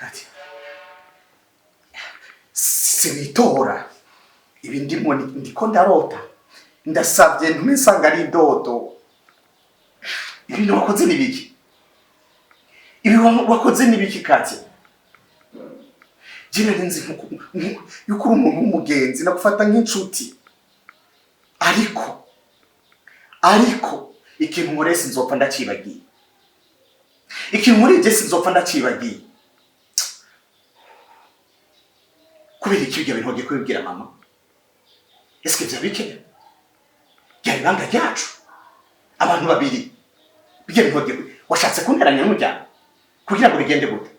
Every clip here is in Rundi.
Kati sinitora ibi ndimo, ndiko ndarota. Ndasabye ntume nsanga ari indoto. Ibintu wakoze ni biki? Ibi wakoze ni biki, Kati? Je nari nzi yuko uri umuntu w'umugenzi, nagufata nk'inshuti, ariko ikintu nkoreye sinzopfa ndacibagiye. Ikintu nkoreye je sinzopfa ndacibagiye. Kubera iki ibyo bintu wagiye kubibwira mama? Ese vya bikenewe? Ryari ibanga ryacu abantu babiri. Ibyo bintu wagiye washatse kunteranya n'umuryango kugira ngo bigende gute?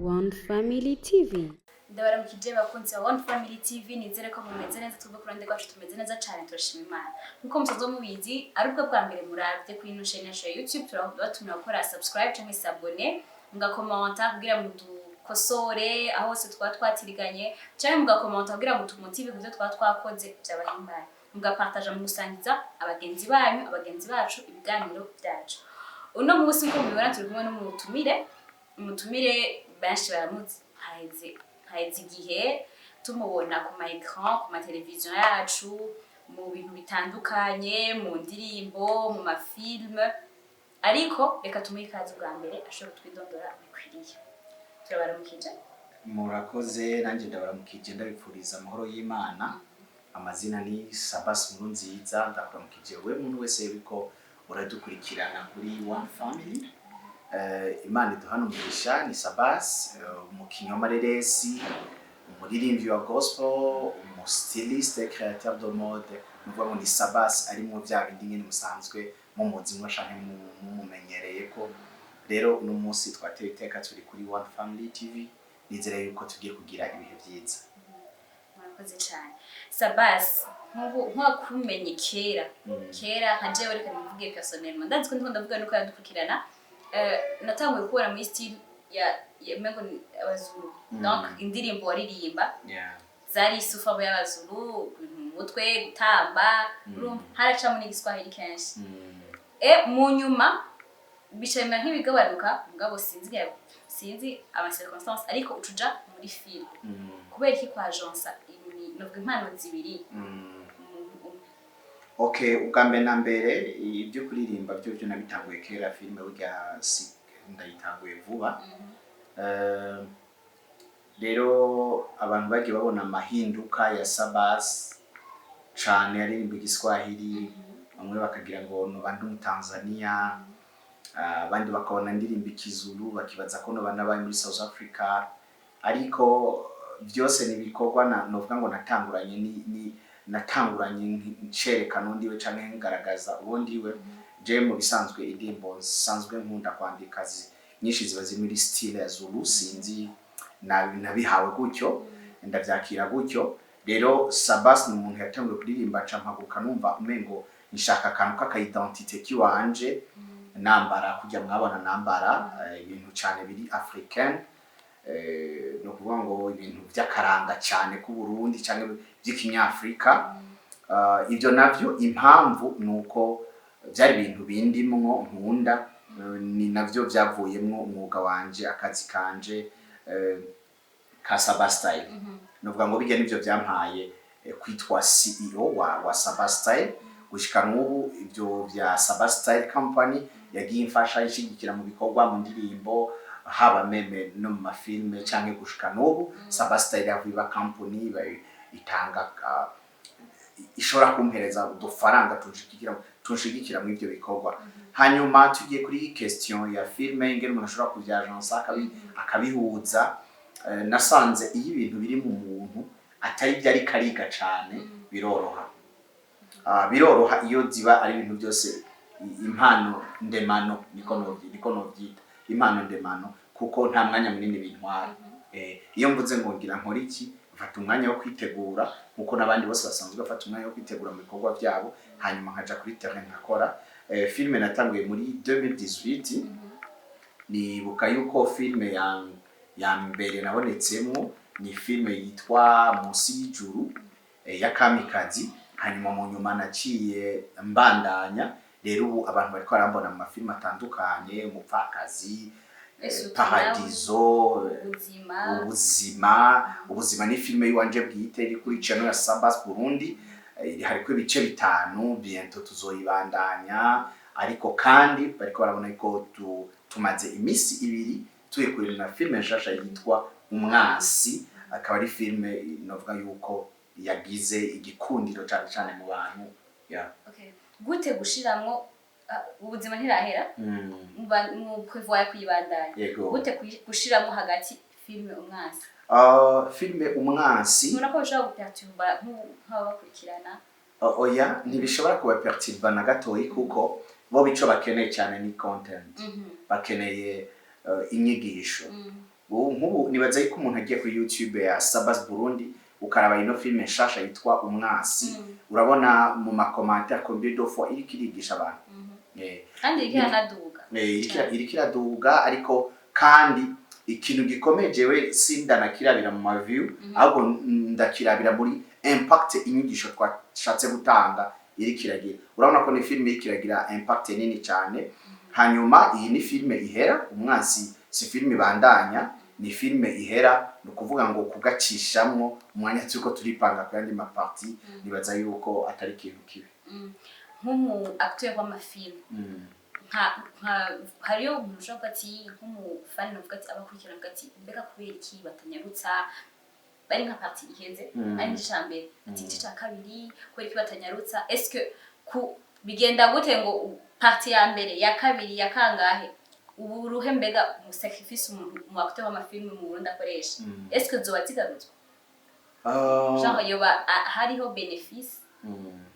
One Family TV. Ndabaramukije, bakunzi ba One Family TV. Nizere ko mumeze neza. Twebwe ku ruhande rwacu tumeze neza cyane, turashima Imana. Nkuko musanzwe mubizi, ari ubwo bwa mbere muravye kuri ino chaîne yacu ya YouTube, turabatumira gukora subscribe cyangwa s'abonner, mugakomenta kugira mudukosore aho hose twaba twatiriganye, cyangwa mugakomenta kugira ngo tumotive ku byo twaba twakoze byabahimbaye, mugapartaja, mugusangiza abagenzi banyu, abagenzi bacu ibiganiro byacu. Uno munsi, nkuko mubibona, turi kumwe n'umutumire. Umutumire benshi baramuzi, haheze igihe tumubona ku ma écran, ku ma televiziyo yacu, mu bintu bitandukanye, mu ndirimbo, mu ma film. Ariko reka tumuhe ikaze bwa mbere, ashobora kutwidondora bikwiriye. Turabaramukije. Murakoze, nanjye ndabaramukije, ndabipfuriza amahoro y'Imana. Amazina ni Sabas Nkurunziza. Ndakuramukije we muntu wese uriko uradukurikirana kuri One Family. Imana iduhana umugisha. Ni Sabas, umukinnyi w'amareresi, umuririmbyi wa gospel, umu styliste, créateur de mode. Ni ukuvuga ngo ni Sabas arimwo bya bindi nyine musanzwe mumuzi mwo canke mumumenyereye ko. Rero uno munsi twateye iteka, turi kuri One Family TV. Nizere yuko tugiye kugira ibihe byiza. Murakoze cyane, Sabas. Nk'ubu nk'uwakumenye kera kera, nka jewe, reka nivuge personnellement, ndazi ko ndiko ndavuga nuko yadukurikirana, natanguye kubona muri style ya mengo ni abazulu. Donc indirimbo waririmba zari isufa y'abazulu, ibintu mu mutwe, gutamba, urumva haracamo n'igiswahili kenshi. Mu nyuma bica bimera nk'ibigabanuka, mugabo sinzi ama circonstances, ariko ucuja muri film. Kubera iki kwa agensa novuga impano zibiri umuntu umwe? Okay, ubwa mbere na mbere, ibyo kuririmba byo nabitanguye kera. Filime burya si ndayitanguye vuba. Rero abantu bagiye babona amahinduka ya Sabas cane aririmba igiswahili, bamwe bakagira ngo noba ndi umutanzania, abandi bakabona ndirimba ikizulu bakibaza ko noba nabaye muri South Africa. Ariko byose ni ibikorwa na novuga ngo natanguranye ni natanguranye ncerekana undi we canke ngaragaza ubundi we. Je mu bisanzwe indirimbo nsanzwe nkunda kwandika nyinshi ziba ziri muri style ya Zulu. Sinzi, nabihawe gutyo, ndavyakira gutyo. Rero Sabas ni umuntu yatanguye kuririmba, aca mpaguruka numva umengo nshaka akantu k'aka identité kiwanje, nambara kujya mwabona nambara ibintu cyane biri africain, ni ukuvuga ngo ibintu by'akaranga cyane k'u Burundi cyangwa by'ikinyafrika. Ibyo navyo impamvu ni uko byari ibintu bindimwo nkunda, ni navyo byavuyemwo umwuga wanje, akazi kanje ka Saba Style. Nuvuga ngo bijya nivyo byampaye kwitwa CEO wa Saba Style gushika n'ubu. Ibyo bya Saba Style Company yagiye imfasha, ishigikira mu bikorwa, mu ndirimbo, haba même no mu mafilme, canke gushika n'ubu Saba Style yavuye iba company itanga, ishobora kumpereza udufaranga tunshigikira muri ibyo bikorwa. Hanyuma tugiye kuri question ya filme, ingene umuntu ashobora kubyagensa akabihuza, nasanze iyo ibintu biri mu muntu atari byo ariko ariga cane, biroroha. Biroroha iyo ziba ari ibintu byose impano ndemano, niko novyita impano ndemano, kuko nta mwanya munini bintwara. Iyo mvuze ngo ngira nkora iki, mfata umwanya wo kwitegura nkuko n'abandi bose basanzwe bafata umwanya wo kwitegura mu bikorwa byabo, hanyuma nkaja kuri terrain nkakora. Filme natanguye muri 2018. Nibuka yuko filme ya mbere nabonetsemo ni filme yitwa Munsi y'Ijuru, ya Kamikazi. Hanyuma mu nyuma naciye mbandanya Rero ubu abantu bariko barambona mu mafilime atandukanye, Umupfakazi, Isuku. Paradizo, Ubuzima. Ubuzima. Ubuzima ni filime yiwanje bwite iri kuri channel ya Sabas Burundi. Hariko ibice 5, bientôt tuzoyibandanya. Ariko kandi bariko barabona ko tumaze imisi 2 tuyikurira na filime nshasha yitwa Umwansi, akaba ari filime novuga yuko yagize igikundiro cyane cyane mu bantu, yeah. Okay. Gute gushiramwo Ubuzima ntirahera? Mu prévoya kuyibandanya? Yego. Gute gushiramwo hagati filime Umwansi? Filime Umwansi. Ubona ko bishobora guperturba nk'ababakurikirana? Oya, ntibishobora kubaperturba na gatoyi, kuko bo bico bakeneye cyane ni content, bakeneye inyigisho. Ubu nk'ubu nibaza yuko umuntu agiye kuri YouTube ya Sabas Burundi, ukaraba ino filime nshasha yitwa Umwansi, urabona mu ma commentaires combien de fois iriko irigisha abantu. Kandi iriko iranaduga. Iriko iraduga. Ariko kandi ikintu gikomeye, jewe sindanakirabira mu ma view, ahubwo ndakirabira muri impact inyigisho twashatse gutanga iriko iragira. Urabona ko ni filime iriko iragira impact nini cyane. Hanyuma iyi ni filime ihera, Umwansi si filime ibandanya, ni filime ihera. Ni ukuvuga ngo kugacishamwo umwanya turiko turipanga ku yandi ma parties, nibaza yuko atari ikintu kibi. Nk'umu acteur w'amafilme, nka hariyo umuntu ushobora kuvuga ati, nk'umufani navuga ati abakurikirana avuga ati: "Mbega kubera iki batanyarutsa?" Bari nka partie iheze, ari igice ca mbere, ati igice ca kabiri kubera iki batanyarutsa? Est-ce ku bigenda gute ngo partie ya mbere, ya kabiri, ya kangahe, ubu ruhe mbega mu sacrifice umuntu mu acteur w'amafilme mu Burundi akoresha, est-ce que zoba zigarutswe? Genre yoba hariho bénéfice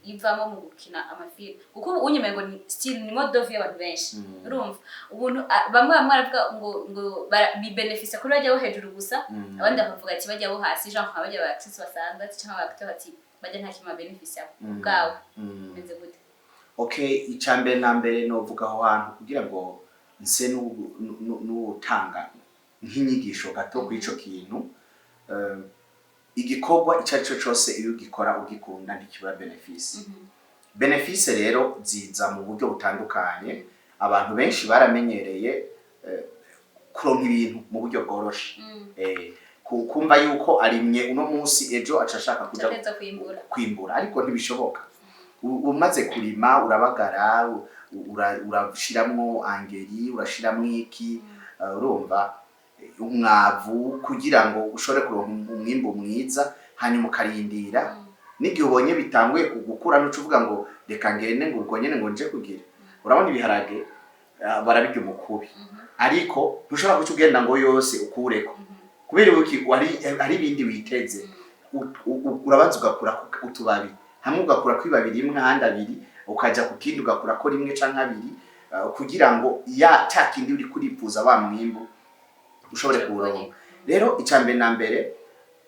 ivamo mu gukina amafilme? Kuko ubu unyemeye ngo ni style, ni mode de vie y'abantu benshi. Urumva ubuntu bamwe bamwe baravuga ngo bibenefisa kuri bajya bo hejuru gusa, abandi bakavuga ati bajya bo hasi, genre nka bajya ba actrice basanzwe ati cyangwa aba acteur ati bajya nta kimwe benefisa. Ubwawe bimeze gute? Okay, icya mbere na mbere novuga aho hantu kugira ngo nse n'utanga nk'inyigisho gato kuri ico kintu, igikorwa icyo ari cyo cyose iyo ugikora ugikunda ntikibura bénéfice. Bénéfice rero ziza mu buryo butandukanye. Abantu benshi baramenyereye kuronka ibintu mu buryo bworoshe. Kumva yuko arimye uno munsi, ejo aca ashaka kuja Ategerezwa kwimbura. Kwimbura, ariko ntibishoboka. Umaze kurima urabagara, urashiramwo engrais, urashiramwo iki, urumva, umwavu, kugira ngo ushobore kuronka umwimbu mwiza. Hanyuma ukarindira n'igihe ubonye bitanguye gukura, nuca uvuga ngo reka ngende ngo ubwo nyene ngo nje kugira. Urabona ibiharage, barabirya umukubi, ariko ntushobora guca ugenda ngo yose ukureko, kubera uki hari ibindi witeze. Urabanza ugakura utubabi hamwe, ugakura kwibabi rimwe, ahandi abiri, ukaja ku kindi ugakurako rimwe canke abiri, kugira ngo ya cya kindi uri kurifuza, wa mwimbu, ushobore kuwuronka. Rero icya mbere na mbere,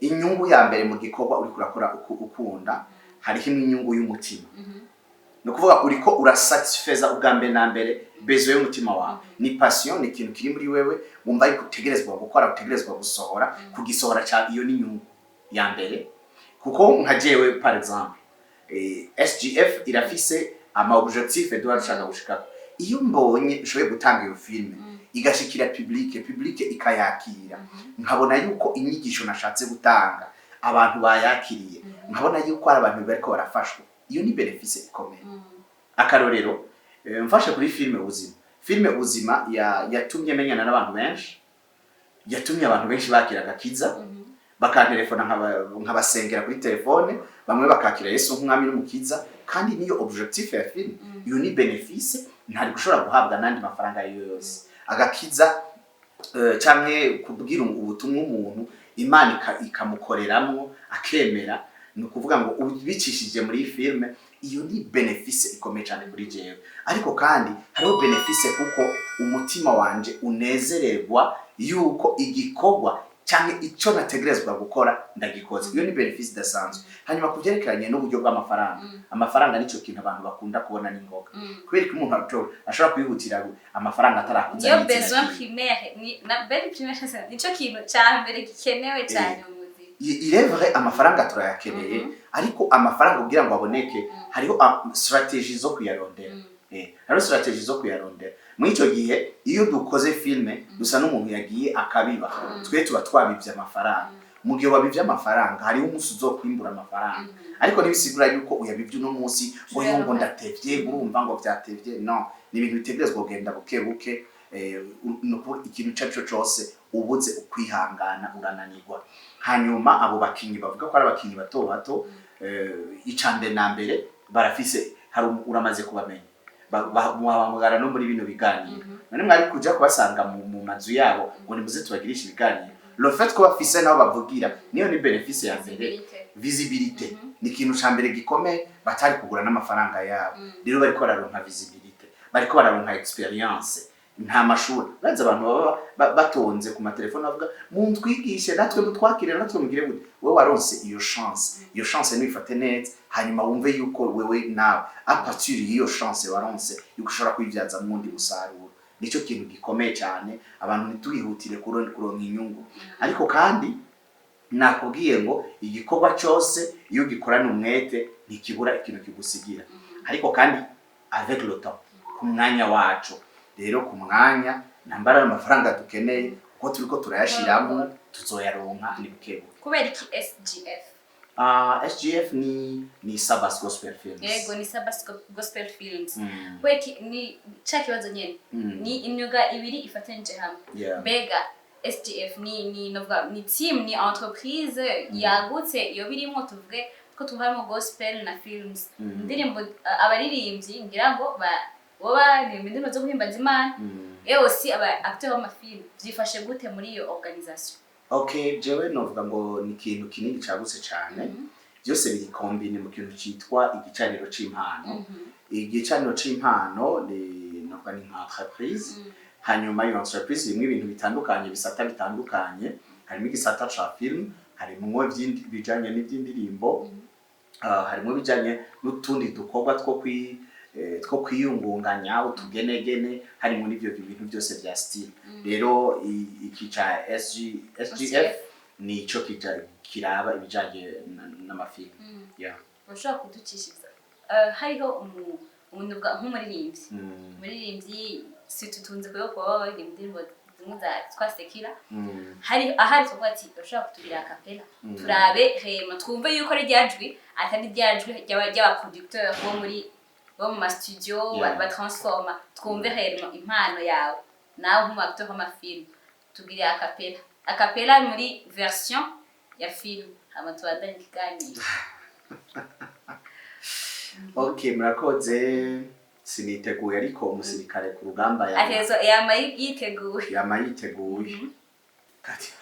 inyungu ya mbere mu gikorwa uriko urakora ukunda, hariho inyungu y'umutima. Ni ukuvuga uriko urasatisfeza ubwa mbere na mbere besoin y'umutima wawe. Ni passion, ni ikintu kiri muri wewe wumva yuko utegerezwa gukora, utegerezwa gusohora, kugisohora cyane. Iyo ni inyungu ya mbere. Kuko nka jewe par exemple, SGF irafise ama objectif duha dushaka gushikako. Iyo mbonye nshoboye gutanga iyo filme igashikira public ikayakira, nkabona yuko inyigisho nashatse gutanga abantu bayakiriye, nkabona yuko hari abantu bariko barafashwa, iyo ni bénéfice ikomeye. Akarorero, mfashe kuri filme Ubuzima. Filme Ubuzima yatumye menyana n'abantu benshi, yatumye abantu benshi bakira agakiza, bakantelefona nkabasengera kuri telefone, bamwe bakakira Yesu nk'umwami n'umukiza, kandi niyo objectif ya filme. Iyo ni bénéfice ntari gushobora guhabwa n'andi mafaranga ayo yose. Agakiza, canke kubwira ubutumwa umuntu, Imana ikamukoreramwo akemera, ni ukuvuga ngo ubicishije muri iyi filme, iyo ni bénéfice ikomeye cyane kuri jewe. Ariko kandi hariho bénéfice kuko umutima wanje unezererwa yuko igikorwa cyangwa icyo nategerezwa gukora ndagikoze. Iyo ni bénéfice idasanzwe. Hanyuma ku byerekeranye n'uburyo bw'amafaranga, amafaranga nicyo kintu abantu bakunda kubona n'ingoga. Kubera ko umuntu ashobora kwihutira amafaranga atarakuza Niyo n'izina besoin ryiwe. primaire, ni na besoin primaire, nico kintu ca mbere gikenewe cyane mu buzima. Il est vrai, amafaranga turayakeneye, ariko amafaranga kugira ngo aboneke hariho stratégie zo kuyarondera. Hariho stratégie zo kuyarondera. Muri ico gihe, iyo dukoze filme, dusa n'umuntu yagiye akabiba. Twe tuba twabivye amafaranga. Mu gihe wabivye amafaranga, hariho umunsi uzokwimbura amafaranga, ariko ntibisigura yuko uyabivye uno munsi ngo yo ngo ndatevye, urumva ngo vyatevye. No, ni ibintu bitegerezwa kugenda buke buke. Ni ukuvuga ikintu ico ari cyo cose, ubuze ukwihangana urananirwa. Hanyuma abo bakinyi bavuga ko ari abakinyi bato bato, ica mbere na mbere barafise, hari uramaze kubamenya. Mubahamagara no muri bino biganiro. None mwari kuja kubasanga mu mazu yabo ngo nimuze tubagirishe ibiganiro? Le fait ko bafise nabo bavugira, niyo ni bénéfice ya mbere. Visibilité. Visibilité ni ikintu ca mbere gikomeye batari kugura n'amafaranga yabo. Rero bariko bararonka visibilité, bariko bararonka expérience. Nta mashuri. Urazi abantu baba batonze ku matelefone bavuga: "Muntwigishe natwe, mutwakire natwe, mugire gute." Wewe waronse iyo chance, iyo chance nuyifate neza, hanyuma wumve yuko wewe nawe, à partir y'iyo chance waronse, yuko ushobora kwibyaza mu wundi musaruro. Nicyo kintu gikomeye cyane. Abantu ntitwihutire kuronka inyungu. Ariko kandi nakubwiye ngo igikorwa cyose iyo ugikorana umwete ntikibura ikintu kigusigira, ariko kandi avec le temps, ku mwanya wacu. Rero ku mwanya nambara ayo mafaranga dukeneye, kuko turiko turayashiramo, tuzoyaronka ni buke buke. Kubera iki SGF? SGF ni Sabas Gospel Films. Yego, ni Sabas Gospel Films. Kubera iki? Ni ca kibazo nyene, ni imyuga ibiri ifatanyije hamwe. Mbega SGF ni novuga ni team, ni entreprise yagutse iyo birimo, tuvuge ko tuva harimo gospel na films, indirimbo, abaririmbyi ngira ngo bo baririmba indirimbo zo guhimbaza Imana, yewe si aba acteur b'amafilm. Vyifashe gute muri iyo organisation? Okay, jewe novuga ngo ni ikintu kinini cagutse cane. Byose biri combiné mu kintu citwa Igicaniro c'Impano. Igicaniro c'Impano ni, novuga, ni nka entreprise. Hanyuma iyo entreprise irimo ibintu bitandukanye, bisata bitandukanye. Harimo igisata ca film, harimwo bijanye n'ivy'indirimbo, harimo bijanye n'utundi dukorwa two kwiyungunganya, utugenegene, harimo n'ivyo bintu byose vya style. Rero iki ca SG, SGF nico kija kiraba ibijanye n'amafilm, yeah. Urashobora kuducishiriza, hariho umuntu nk'umuririmbyi, umuririmbyi si tutunze kuyo kuba baririmba indirimbo zimwe za twasekira, hari ahari tuvuga ati urashobora kutugira a cappella, turabe rema twumve yuko ari rya jwi, atari rya jwi ry'aba producteur bo muri bo mu ma studio batransforma. Twumve rema impano yawe nawe nk'umu acteur w'amafilm. Tugire a cappella, a cappella muri version ya film, hama tubandanye ikiganiro. Okay, murakoze. Siniteguye, ariko umusirikare ku rugamba Atezo yama yiteguye. Yama yiteguye. Kati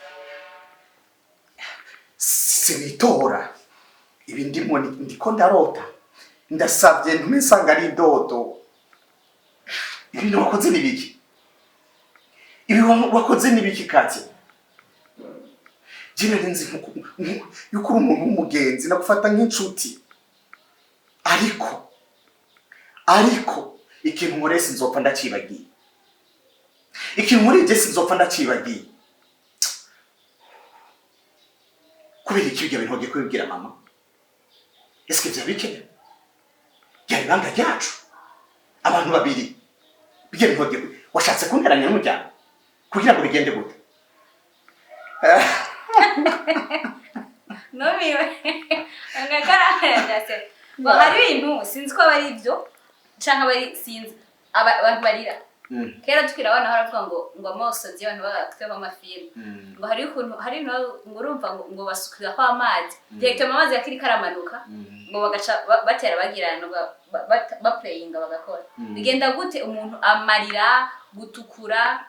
sinitora ibi ndimo, ndiko ndarota. Ndasabye ntume nsanga ari indoto. Ibintu wakoze ni biki? Ibi wakoze ni biki, Kati? Je nari nzi yuko uri umuntu w'umugenzi, nagufata nk'inshuti, ariko ikintu nkoreye sinzopfa ndacibagiye. Ikintu nkoreye je sinzopfa ndacibagiye. Kubera iki ibyo bintu wagiye kubibwira mama? Ese byaba bikenewe? Ryari ibanga ryacu, abantu babiri. Ibyo bintu wagiye washatse kunteranya n'umuryango kugira ngo bigende gute? Numiwe ngakarahayagase ngo hari ibintu sinzi ko aba ari ibyo canke aba ari, sinzi, abantu barira. Kera tukiri abana baravuga ngo amosozi y'abantu b'aba b'amafilm, ngo hari ukuntu hari ibintu ngo urumva ngo basukirako amazi directement, amazi yakiri karamanuka, ngo bagaca batera bagirana baplayinga bagakora. Bigenda gute umuntu amarira gutukura?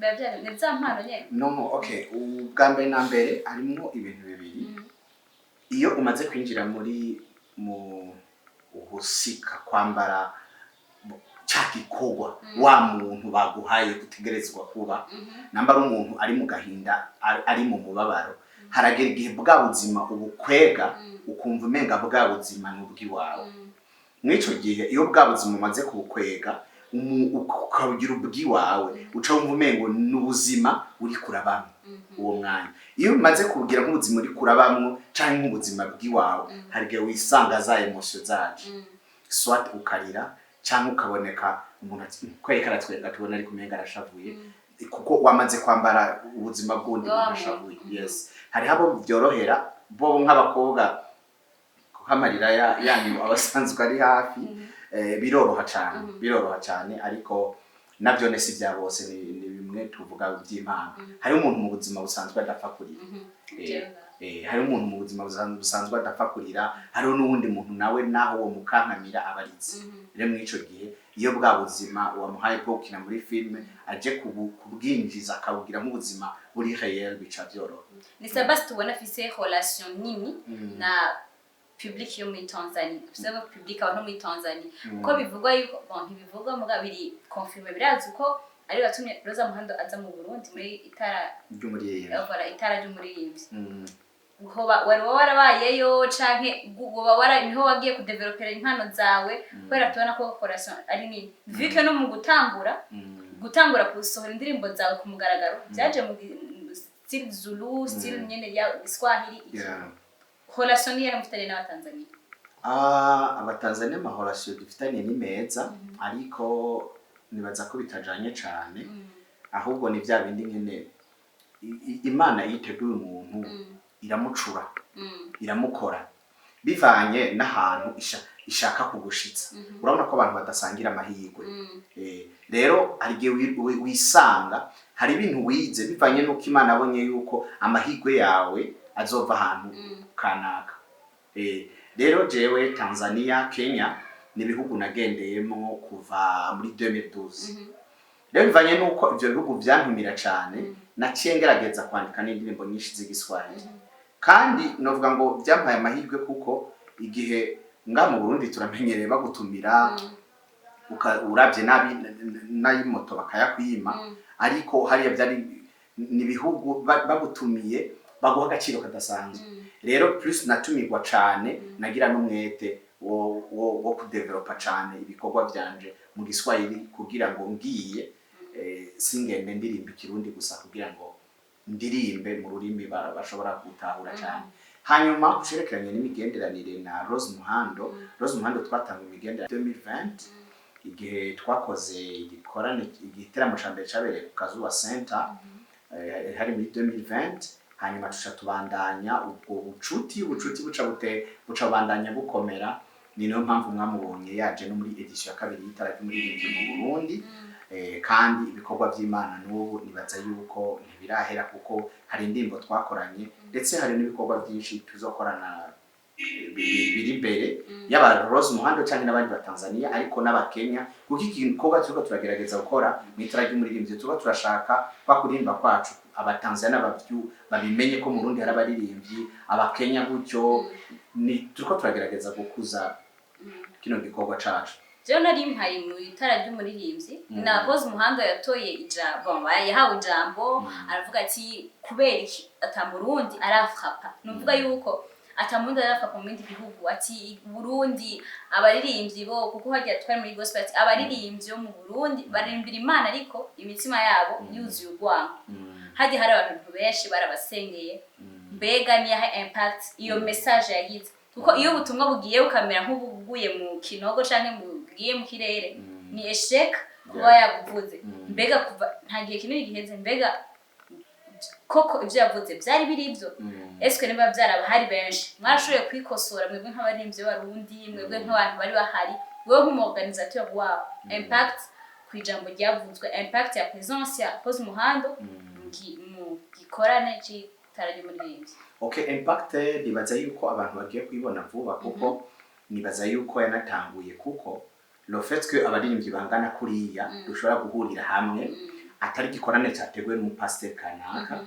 Biba ni bya mpano nyene. No, okay, ubwa mbere na mbere harimo ibintu bibiri. Iyo umaze kwinjira muri mu uhusika, kwambara cya gikorwa, wa muntu baguhaye gutegerezwa kuba, namba ari umuntu ari mu gahinda, ari mu mubabaro, haragera igihe bwa buzima ubukwega, ukumva umenga bwa buzima ni ubw'iwawe. Mw'ico gihe, iyo bwa buzima umaze kubukwega, ukabugira ubw'iwawe, uca wumva umengo ni ubuzima uriko urabamwo uwo mwanya. Iyo umaze kubugira nk'ubuzima uriko urabamwo canke nk'ubuzima bw'iwawe, hari igihe wisanga za émotions zaje, soit ukarira. Cyangwa ukaboneka umuntu ati ko ariko aratwenga, tubona ari kumenga arashavuye, kuko wamaze kwambara ubuzima bw'undi Wa muntu muntu. ashavuye. Yes, hariho abo byorohera bo nk'abakobwa, kuko amarira yanyu aba asanzwe ari hafi. Biroroha cyane, biroroha cyane, ariko nabyo ne si bya bose. Ni bimwe tuvuga by'impano. Hariho umuntu mu buzima busanzwe adapfa kurira. Hariho umuntu mu buzima busanzwe adapfa kurira, hariho n'uwundi muntu nawe naho uwo mukankamira aba arize. Rero muri ico gihe, iyo bwa buzima wamuhaye bwo gukina muri filime aje kubwinjiza akabugira nk'ubuzima buri réel, bica byoroha. Ni Sabasi tubona afise relation nini na public yo muri Tanzania, afise ngo public abantu muri Tanzania, kuko bivugwa yuko, bon, ntibivugwa muga biri confirmé, birazi ko ari watumye Rosa Muhando aza mu Burundi muri itara ry'umuririmbyi. Voilà, itara ry'umuririmbyi. Hoba wari warabayeyo canke woba wara niho wagiye kudevelopera impano zawe? Kubera tubona ko relation ari nini, vu que no mu gutangura gutangura gusohora indirimbo zawe ku mugaragaro byaje mu style Zulu, style nyene ya Swahili iki. Relation ni mufitanye n'Abatanzania? Ah, Abatanzania, ama relation dufitanye ni meza, ariko nibaza ko bitajanye cane. Ahubwo ni bya bindi nyene, Imana iyo iteguye umuntu iramucura, iramukora bivanye n'ahantu ishaka kugushitsa. Urabona ko abantu badasangira amahirwe. Rero hari igihe wisanga hari ibintu wize bivanye n'uko Imana abonye yuko amahirwe yawe azova ahantu kanaka. Rero jewe Tanzania, Kenya ni ibihugu nagendeyemo kuva muri 2012. Rero bivanye n'uko ivyo bihugu vyantumira cane, naciye ngerageza kwandika n'indirimbo nyinshi z'Igiswahili. Kandi novuga ngo byampaye amahirwe, kuko igihe ngaha mu Burundi turamenyereye bagutumira, uravye nabi n'ayimoto bakayakwima. Ariko hariya byari ni ibihugu bagutumiye baguha agaciro kadasanzwe. Rero plus natumirwa cane, nagira n'umwete wo kudevelopa cane ibikorwa vyanje mu Giswahili, kugira ngo ngiye singende ndirimba Ikirundi gusa, kugira ngo ndirimbe mu rurimi bashobora gutahura cyane. Hanyuma kucerekeranye n'imigenderanire na Rose Muhando, Rose Muhando twatanga imigenderanire 2020, igihe twakoze igikorane, igiteramo ca mbere cabereye ku Kazuba Center, hari muri 2020. Hanyuma tuca tubandanya ubwo bucuti, ubucuti buca bute buca bubandanya bukomera. Ni niyo mpamvu mwamubonye yaje no muri édition ya kabiri y'itara ry'umuririmbyi mu Burundi. Kandi ibikorwa by'Imana n'ubu nibaza yuko ntibirahera, kuko hari indirimbo twakoranye, ndetse hari n'ibikorwa byinshi tuzokorana biri imbere, yaba Rose Muhando cyangwa n'abandi ba Tanzania, ariko n'Abakenya, kuko igikorwa turiko turagerageza gukora mu itara ry'umuririmbyi, tuba turashaka kwa kuririmba kwacu Abatanzania babimenye ko mu Burundi hari abaririmbyi, Abakenya gutyo. Ni turiko turagerageza gukuza kino gikorwa cacu. Jewe nari mpari mu itara ry'umuririmbyi na Rose Muhando yatoye ijambo, yahawe ijambo, aravuga ati kubera iki ata Murundi arafrapa, nuvuga yuko ata Murundi arafrapa mu bindi bihugu, ati Burundi abaririmbyi bo, kuko hajya twari muri gospel, ati abaririmbyi bo mu Burundi baririmbira Imana ariko imitima yabo yuzuye urwango. Hajya hari abantu benshi barabasengeye. Mbega niyahe impact iyo message yagize? Kuko iyo ubutumwa bugiye bukamera nk'ubuguye mu kinogo canke bugiye mu kirere, ni échec kuba yabuvuze. Mbega kuva nta gihe kinini giheze, mbega koko ibyo yavuze byari biri ibyo? Eske niba byaraba hari benshi mwarashoboye kwikosora, mwebwe nk'abaririmbyi b'Abarundi, mwebwe nk'abantu bari bahari, wewe nk'umu-organisateur wabo, impact ku ijambo ryavuzwe, impact ya présence ya Rose Muhando mu gikorane c'itara ry'umuririmbyi? Okay, impact nibaza yuko abantu bagiye kuyibona vuba, kuko nibaza yuko yanatanguye, kuko le fait que abaririmbyi bangana kuriya dushobora guhurira hamwe, atari igikorane cyateguwe n'umupasiteri kanaka,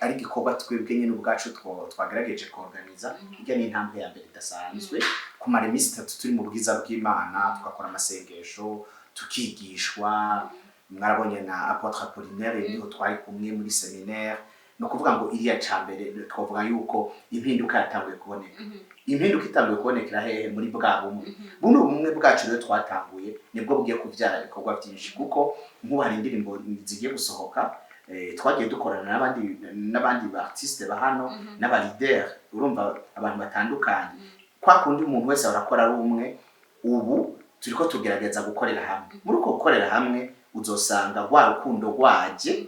ari igikorwa twebwe nyine ubwacu twagerageje kuorganiza, irya ni intambwe ya mbere idasanzwe. Kumara iminsi 3 turi mu bwiza bw'Imana, tugakora amasengesho, tukigishwa, mwarabonye na apôtre Apollinaire niho twari kumwe muri séminaire. Ni ukuvuga ngo iriya ca mbere twavuga yuko impinduka yatanguye kuboneka. Impinduka itanguye kubonekera hehe? Muri bwa bumwe. Buno bumwe bwacu rero twatanguye nibwo bugiye kubyara ibikorwa byinshi, kuko nk'ubu hari indirimbo zigiye gusohoka, twagiye dukorana n'abandi ba artiste ba hano n'aba leader. Urumva abantu batandukanye, kwa kundi umuntu wese arakora ari umwe, ubu Turiko tugerageza gukorera hamwe. Muri uko gukorera hamwe uzosanga rwa rukundo rwaje,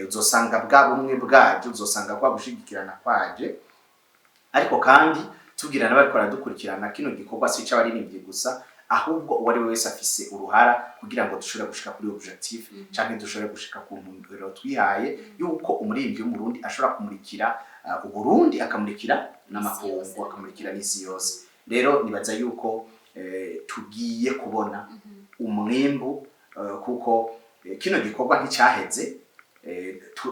uzosanga bwa bumwe bwaje, uzosanga kwa gushigikirana kwaje. Ariko kandi tubwira n'abariko baradukurikirana, kino gikorwa si ic'abaririmbyi gusa, ahubwo uwo ari we wese afise uruhara kugira ngo dushobore gushika kuri objectif canke dushobore gushika ku ntumbero twihaye, yuko umuririmbyi w'Umurundi ashobora kumurikira Uburundi, akamurikira n'amakungu, akamurikira n'isi yose. Rero nibaza yuko tugiye kubona umwimbu, kuko kino gikorwa nticyaheze.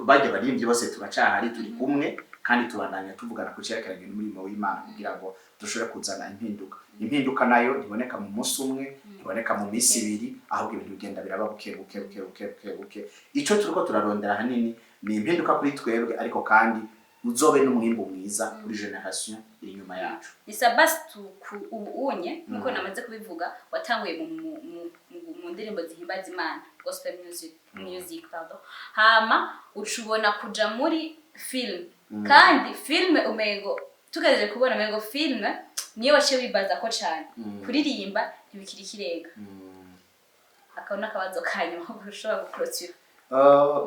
Barya baririmbyi bose turacahari, turi kumwe, kandi tubandanya tuvugana ku cyerekeranye n'umurimo w'Imana kugira ngo dushobore kuzana impinduka. Impinduka nayo ntiboneka mu munsi umwe, ntiboneka mu minsi ibiri, ahubwo ibintu bigenda biraba buke buke, buke buke, buke buke. Ico turiko turarondera ahanini ni impinduka kuri twebwe, ariko kandi uzobe n'umwimbu mwiza kuri génération iri inyuma yacu. Ni Sabasi ubu unye nkuko namaze kubivuga, watanguye mu ndirimbo zihimbaza Imana, gospel music, pardon, hama ucubona kuja muri film. Kandi film umengo tugejeje kubona, umengo film niyo waciye wibaza ko cane, kuririmba ntibikiri ikirenga. Akaba n'akabazo ka nyuma ushobora guclôtura.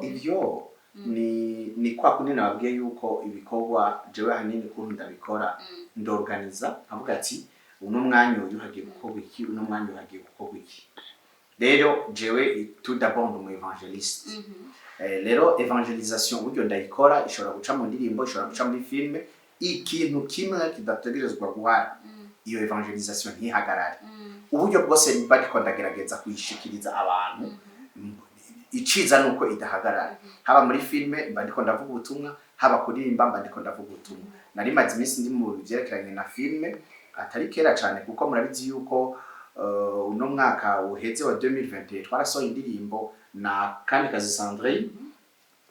Ivyo ni kwa kundi nababwiye yuko ibikorwa jewe ahanini ukuntu ndabikora, ndorganiza nkavuga ati uno mwanya uyu hagiye gukorwa iki, uno mwanya uyu hagiye gukorwa iki. Rero jewe tout d'abord ndi umu évangéliste. Rero évangélisation uburyo ndayikora ishobora guca mu ndirimbo, ishobora guca muri filme. Ikintu kimwe kidategerezwa guhara, iyo évangélisation ntihagarare. Uburyo bwose bariko ndagerageza kuyishikiriza abantu, iciza nuko idahagarara. Haba muri filme mba ndiko ndavuga ubutumwa, haba kuririmba mba ndiko ndavuga ubutumwa. Nari maze iminsi ndi mu vyerekeranye na filme, atari kera cyane, kuko murabizi yuko uno mwaka uheze wa 2021 twarasohoye indirimbo na Kamikazi Sandrine.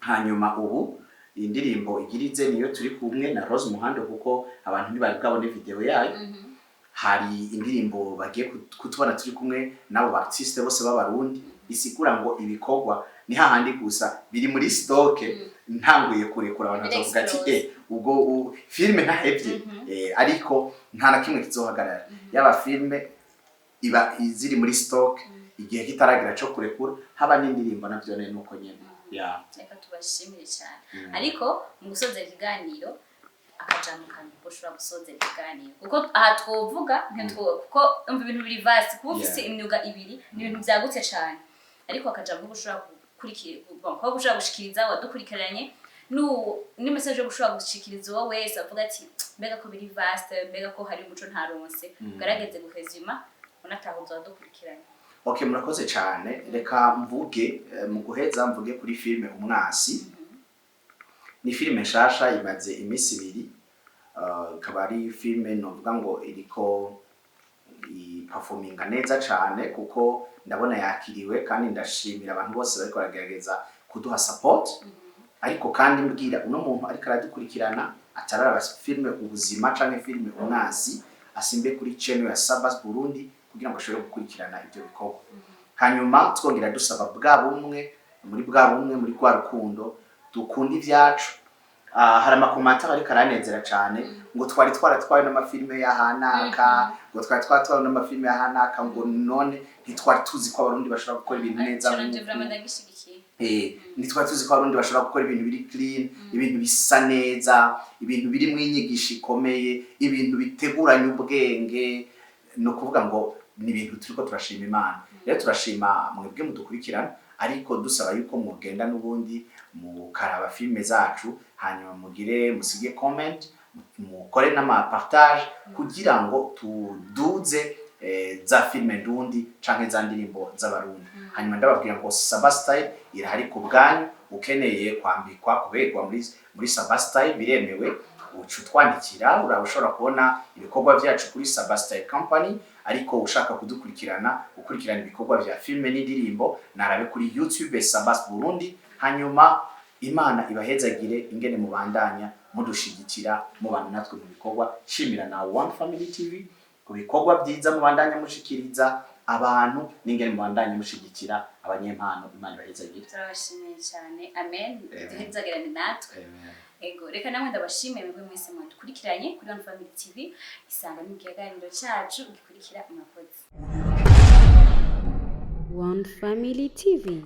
Hanyuma ubu indirimbo igirize niyo turi kumwe na Rose Muhando, kuko abantu ntibari bwabone video yayo. Hari indirimbo bagiye kutubona turi kumwe n'abo ba artiste bose b'Abarundi. Bisigura ngo ibikorwa ni hahandi gusa biri muri stock, ntanguye kurekura abantu bazovuga ati Birexplose. Ubwo filme ntahevye. Ariko nta na kimwe kizohagarara, yaba filme iba ziri muri stock igihe kitaragira co kurekura, haba n'indirimbo navyo ne nuko nyene ya. Reka tubashimire cyane. Ariko mu gusoza ikiganiro, akajambo kamwe ushobora gusoza ikiganiro, kuko aha twovuga kuko umva ibintu biri vaste, kuba ufise imyuga ibiri ni ibintu byagutse cyane. Ariko akajambo ko ushobora gukurikira, kuba ushobora gushikiriza wadukurikiranye ni message yo gushobora gushikiriza uwo wese avuga ati mbega ko biri vaste, mbega ko hari umuco ntaronse, ugerageze guhezima unatahuza wadukurikiranye. Okay, murakoze cyane. Reka mvuge, mu guheza mvuge kuri filme Umwasi. Ni filme nshasha imaze iminsi 2, ikaba ari filme novuga ngo iriko iperforminga neza cyane, kuko ndabona yakiriwe, kandi ndashimira abantu bose bariko baragerageza kuduha support. Ariko kandi mbwira uno muntu ariko aradukurikirana atararaba filme Ubuzima canke filme Umwasi, asimbe kuri channel ya Sabas Burundi kugira ngo ashobore gukurikirana ibyo bikorwa. Hanyuma twongera dusaba bwa bumwe, muri bwa bumwe, muri rwa rukundo dukunda ibyacu. Hari amacommentaires ariko aranezera cyane ngo twari twaratwawe n'amafilime y'ahanaka, ngo twari twaratwawe n'amafilime y'ahanaka, ngo none ntitwari tuzi ko Abarundi bashobora gukora ibintu neza Ico navyo nk'uku. vraiment ndagishigikiye. Ntitwari tuzi ko Abarundi bashobora gukora ibintu biri clean, ibintu bisa neza, ibintu birimo inyigisho ikomeye, ibintu biteguranye ubwenge. Ni ukuvuga ngo ni ibintu turiko turashima Imana. Rero turashima mwebwe mudukurikirana, ariko dusaba yuko mugenda n'ubundi mukaraba filime zacu, hanyuma mugire musige comment, mukore n'amapartage kugira ngo tuduze za filime ndundi canke za ndirimbo z'Abarundi. Hanyuma ndababwira ngo Saba Style irahari ku bwanyu. Ukeneye kwambikwa, kuberwa muri Saba Style biremewe, uca utwandikira. Uraba ushobora kubona ibikorwa byacu kuri Saba Style Company. Ariko ushaka kudukurikirana, gukurikirana ibikorwa vya filime n'indirimbo, narabe kuri YouTube Sabas Burundi. Hanyuma Imana ibahezagire ingene mubandanya mudushigikira, mubana natwe mu bikorwa. Shimira na One Family TV ku bikorwa byiza mubandanya mushikiriza abantu n'ingene mubandanya mushigikira abanyempano. Imana ibahezagire. Turabashimiye cyane, amen. Amen. Duhezagirane natwe. Amen. Ego, reka namwe ndabashimiye mwebwe mwese mwadukurikiranye kuri One Family TV. Isanga mu kiganiro cyacu gikurikira. Murakoze. One Family TV.